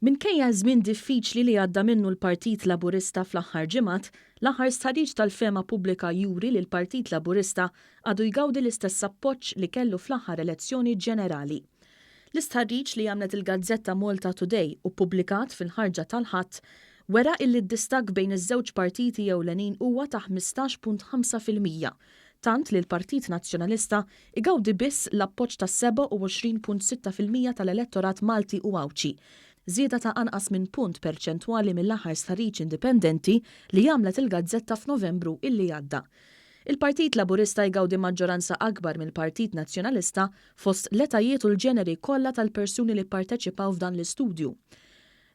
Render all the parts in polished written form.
Minkejja ż-żmien diffiċli li għadda minnu l-Partit Laburista fl-aħħar ġimgħat, l-aħħar stħarriġ tal-fehma pubblika juri li l-Partit Laburista għadu jgawdi l-istess appoġġ li kellu fl-aħħar elezzjoni ġenerali. L-istħarriġ li għamlet il-gazzetta Malta Today u ppubblikat fil-ħarġa tal-Ħadd wera illi d-distakk bejn iż-żewġ partiti ewlenin huwa ta' 15.5%, tant li l-Partit Nazzjonalista igawdi biss l-appoġġ ta' 27.6% tal-elettorat Malti u Għawdxi, żieda ta' anqas minn punt perċentwali mill-aħħar stħarriġ indipendenti li għamlet il-gazzetta f'Novembru illi għadda. Il-Partit Laburista jgawdi maġġoranza akbar mill-Partit Nazzjonalista fost l-etajiet u l-ġeneri kollha tal-persuni li pparteċipaw f'dan l-istudju.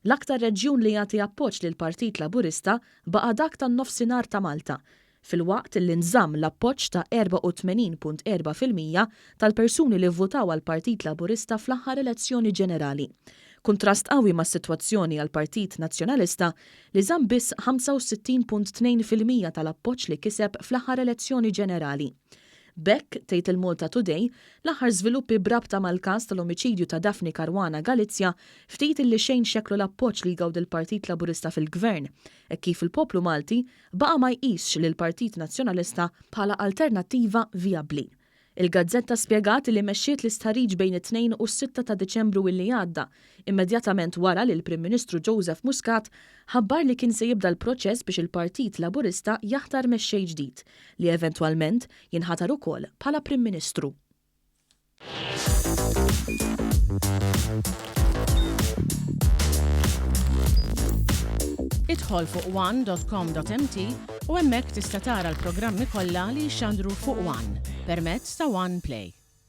L-aktar reġjun li jagħti appoġġ lill-Partit Laburista baqa' dak tan-Nofsinhar ta' Malta, filwaqt li nżamm l-appoġġ ta' 84.4% tal-persuni li vvutaw għall-Partit Laburista fl-aħħar elezzjoni ġenerali. Kuntrast qawwi mas-sitwazzjoni għall-Partit Nazzjonalista li żamm biss 65.2% tal-appoġġ li kiseb fl-aħħar elezzjoni ġenerali. B'hekk, tgħid il-Malta Today, l-aħħar żviluppi b'rabta mal-każ tal-omiċidju ta' Daphne Caruana Galizia ftit illi xejn xekklu l-appoġġ li jgawdi l-Partit Laburista fil-Gvern, hekk kif il-poplu Malti baqa' ma jqisx lill-Partit Nazzjonalista bħala alternattiva vijabbli. Il-gazzetta spjegat li mexxiet l-istħarriġ bejn it-Tnejn u s-Sitta ta' Diċembru illi għadda, immedjatament wara li l-Prim Ministru Joseph Muscat ħabbar li kien se jibda l-proċess biex il-Partit Laburista jaħtar mexxej ġdid, li eventwalment jinħatar ukoll bħala Prim Ministru. Idħol fuq one.com.mt u hemmhekk tista' tara l-programmi kollha li jixxandru fuq One permezz ta' One Play.